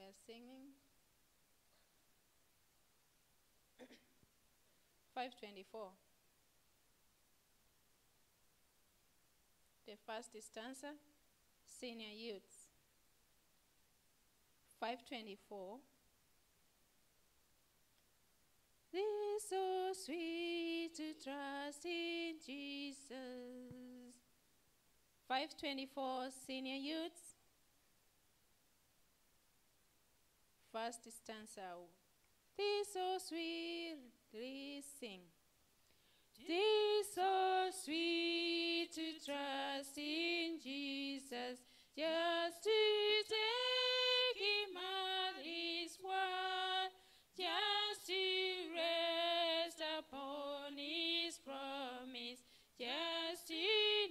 We are singing 524. The first stanza, senior youths. 524. This so sweet to trust in Jesus. 524 senior youths. First stanza. This so sweetly sing. This so sweet to trust in Jesus, just to take him at his word, just to rest upon his promise, just to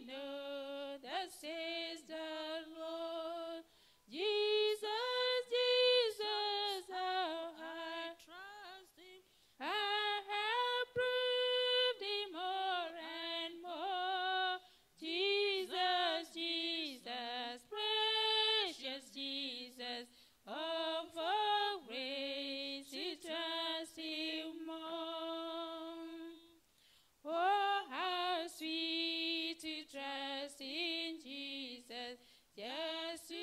know that says the Lord. Jesus, Jesus, how I Trust him. I have proved him more and more. Jesus, Jesus, precious Jesus, oh, for grace to trust him more. Oh, how sweet to trust in Jesus, just to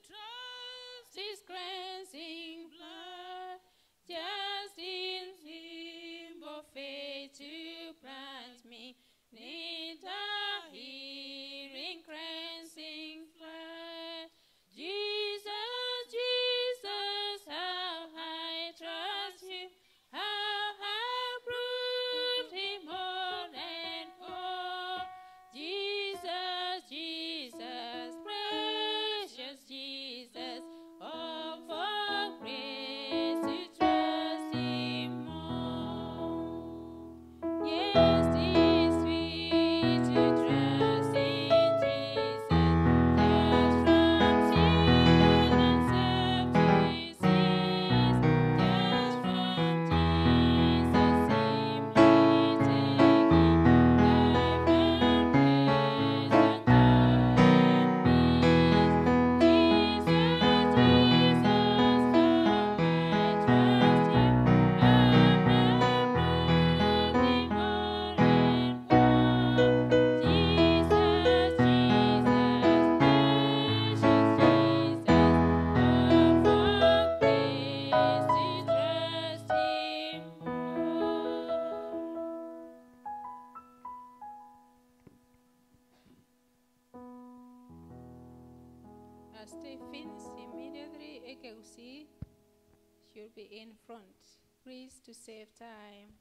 Trust his cleansing blood, just in simple faith to plant me neath the healing cleansing flood. Jesus, Jesus, how I trust him, how I proved him more and more. Jesus, Jesus, precious Jesus, oh, for grace to trust him more. Yes, it's sweet to trust in Jesus, just from sin and self to cease, just from Jesus simply taking life and pleasure, joy and peace. Jesus, Jesus, how I trust him, how I prove him more and more. Jesus, Jesus, precious Jesus, oh, for grace to trust him more. As they finish immediately, AKC should be in front. Please to save time.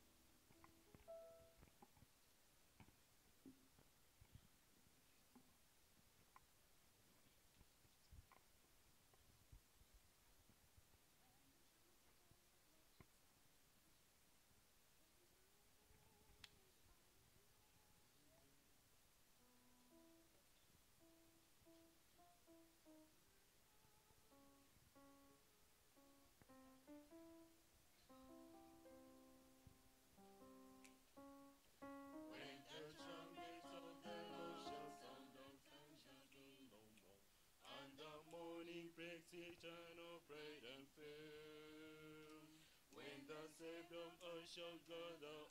When the trumpets of the Lord shall sound, and time shall be no more, and the morning breaks eternal bright and fair. When the saved of earth shall gather